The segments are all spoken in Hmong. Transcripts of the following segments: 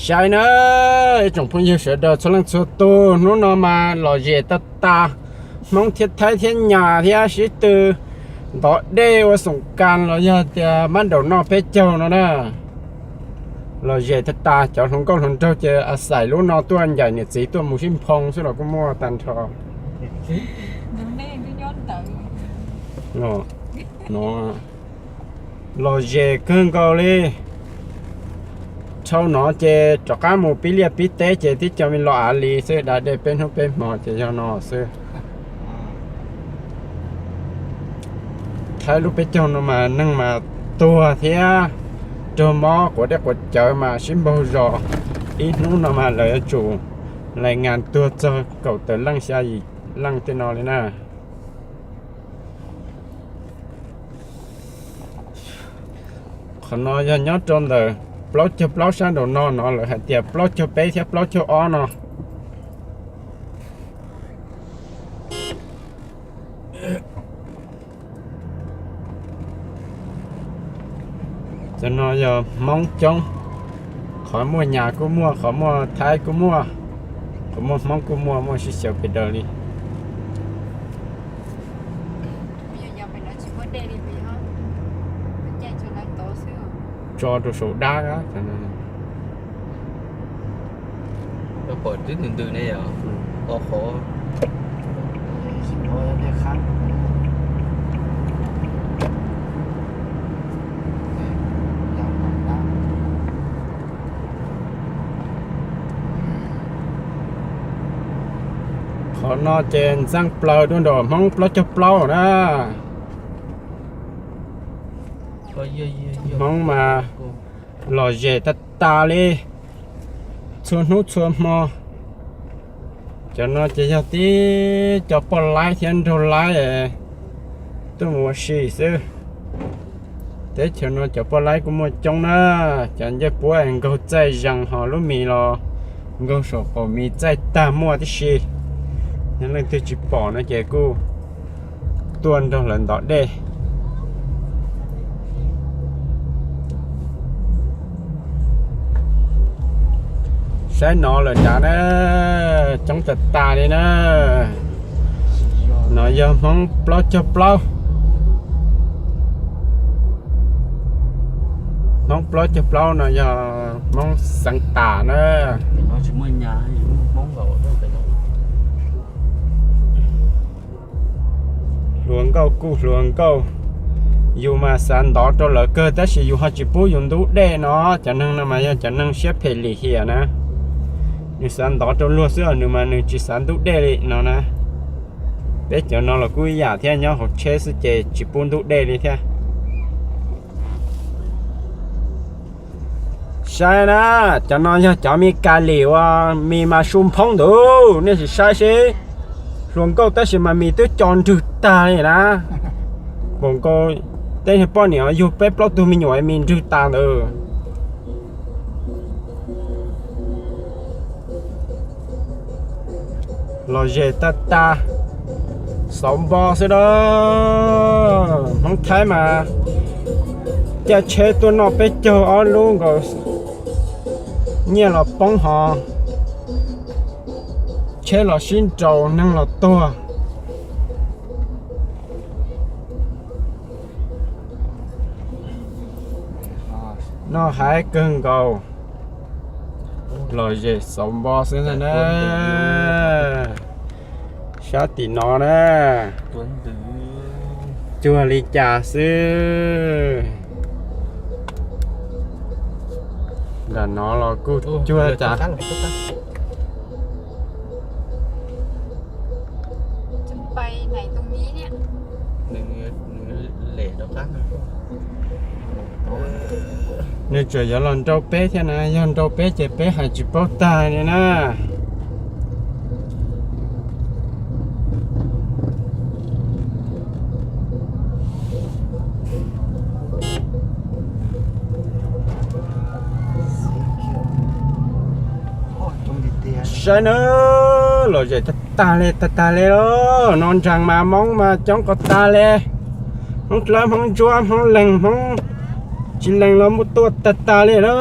Saib na, ib tsoom phooj ywg sawv daws txhua leej txhua tus, hnub no mas lom zem tag tas, Hmoob thiab Thaib thiab Nyab thiab sib tw ntov dej ua xoom kas los yog tias mab nraum noj peb caug no na. Lom zem tag tas, cov hluas nkauj hluas nraug ces a xais lub no tuaj ncaim niam txiv tuaj mus sib nphoo xwb los kuj muaj tag nrho. No, lom zem kawg nkaus li. Dhau no ces rov qab mus pib liaj pib teb ces tib co me lo av li xwb, da dej peb hnub peb hmo ces yog no xwb. Thaib lub peb caug no mas neeg mas tuag thiab raug mob quav dej quav cawv mas sib npaug zos. Ib hnub no mas lawv yuav tsum lais ngas tuag txog kaum tawm leej xya yim leej tej no li na. Qhov no yog nyob rau ntawm plaub caug plaub sab nraum no no, lawv hais tias plaub caug peb thiab plaub caug ob no. Cov no yog Hmoob coob, qhov muaj Nyab kuj muaj, qhov muaj Thaib kuj muaj, qhov muaj Hmoob kuj muaj, muaj sib xyaw pes daws li. Tso rau saum dab. Pom twb ntws ntws ne yom, o qhov. Qhov no ces ntxeev plaws dua nraum Hmoob plaub caug plaub na. Hmoob mas lom zem tag tas li, txhua hnub txhua hmo. Cov no ces yog tib co poj laib thiab nraug laib tuaj mus ua si xwb. Teb chaws no cov poj laib kuj muaj coob na, cov ncej puab nkaug txaij zees ho lub mis los nkaug saum qaum mis txaij tag muaj tib si. Yog leej twg tsis pom no ces kuj tuaj nrog lawv ntov dej. Saib no lawm nrad na, coob tas tas li na. No yog Hmoob plaub caug plaub. Hmoob plaub caug plaub no yog Hmoob xeev tas na. Hluas nkauj kuj hluas nkauj, yus mas xav ntov rau lawv kawg tab sis yus ho tsis pub yus ntub dej no. Cov neeg no mas yog cov neeg siab phem lim hiam na. Nws xav ntov rau luag xwb os, nws mas nws tsis xav ntub dej li no na. Peb cov no los kuj ib yam thiab, nyob hauv tsheb xwb ces tsis pub ntub dej li thiab. Saib na, cov no yog cov me kas lim uas mis mas su nphoob ntuj, nej sim saib seb. Hluas nkauj tab sis mas mis twb co nrwg tag li na. Npaum nkaus tej niag poj niam yug peb plaub tug me nyuam mis nrwg tas ntawd. Lom zem tag tag, xauv npo xwb da. Hmoob Thaib mas caij tsheb tuaj noj peb caug ob lub nkaus, nyiaj los poob ho, tsheb los sib nraus, neeg los tuag. Noj haib kawg nkaus, lom zem xauv npo xwb ntag na. Sab tim no na, cuag li cas xwb. Nram no los kuj cuag cas. Nws tseem yuav los nrau peb thiab na, yog nrau peb ces peb hais tsis paub tag li na. Saib na, lom zem tag tag li, tag tag li os. No nraag mas Hmoob mas coob qhov tag li. Hmoob dlawb, Hmoob ntsuab, Hmoob leeg, Hmoob tsis leeg los muaj tuaj tag tag li na.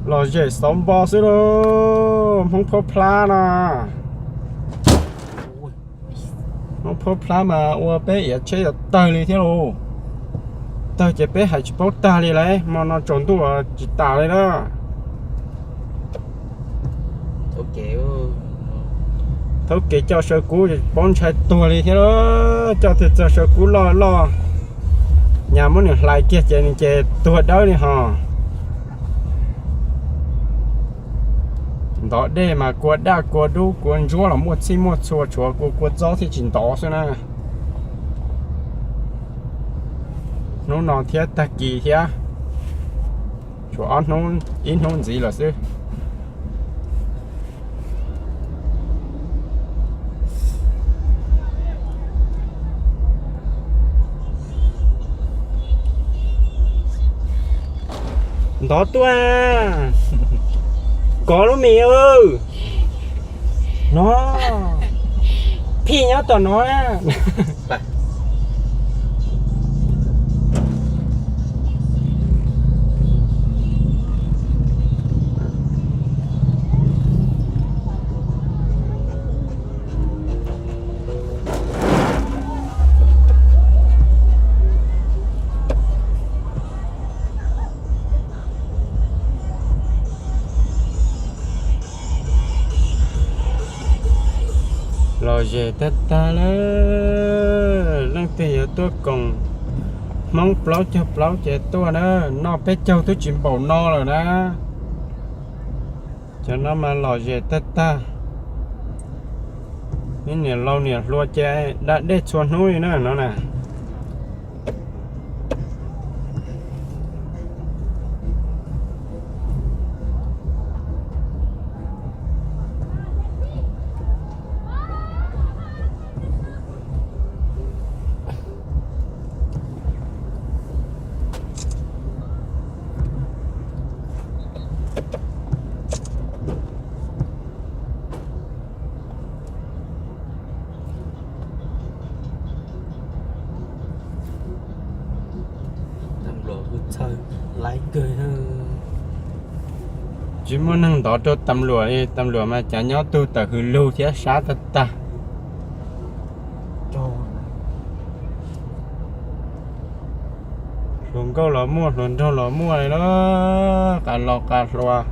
Los zem xauv npo xwb lauj, Hmoob phuab plab no. Hmoob phuab plab mas ua peb iav tsheb yuav tawg li thiab lauj. Tawg ces peb hais tsis paub tag li lauj, hmo no tsaus ntuj tsis tas li na. Thaub kev coj saw kub paub ntshai tuag li thiab lauj, coj tag txog saw kub loj loj, nyas muab nws hlais kiag ces nws ces tuag dawb li hos. Ntov dej mas kua daj kua dub kua ntsuab los muaj txhij muaj txhua, tshuav kua kua txob thiaj tsis ntov xwb na. Hnub no thiab tag kis thiab, tshuav ob hnub ib hnub ntxiv lawm xwb. Ntov tuaj, kov lub mis no, phij nyob tom no. Los zem tag tag lawm, leej twg yuav tuaj koom Hmoob plaub caug plaub ces tuaj na, noj peb caug twb tsis npaum no lawm na. Cov no mas los zem tag tag, niam laus niam hluas ces da dej txhua hnub li na no na. Tsis muaj neeg ntov rau tas luam li, tas luam mas cas nyob tug tawm hws lug thiab sab tag tag. Hluas nkauj los muaj, hluas nraug los muaj li na, qas laus qas hluas.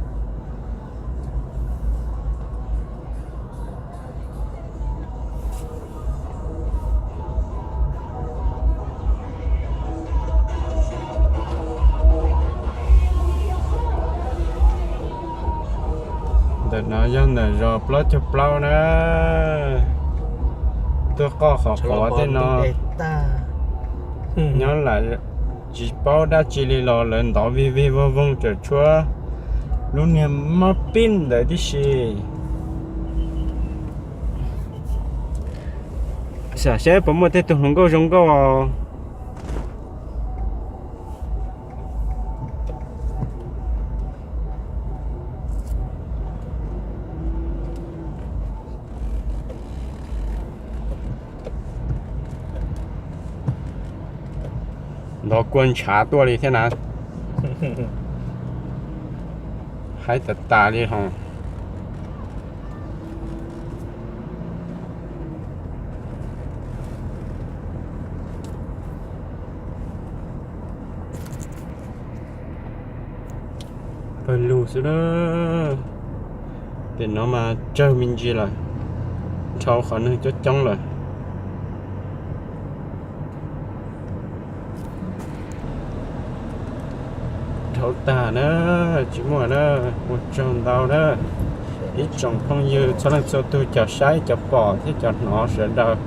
Ntawm no yog ntawm zos plaub caug plaub na, tuaj qoj qhov qhuav tej no, nyob lam tsis paub dab tsi li los lawv ntov vig vig voog voog tawm tshuab lub niag mab pib ntawd tib si. Xam seb puas muaj tej tug hluas nkauj zoo nkauj. Ntov kua ntshav tuaj li thiab na. Haib tas tas li hos. Pawg lug xwb na. Pem no mas tsawg me ntsis lawm, dhau qhov neeg coob coob lawm. Dhau tag na, tsis muaj na, ua tsaug ntau na. Ib tsoom phooj ywg txhua leej txhua tug cov saib cov pom thiab cov hnov sawv daws.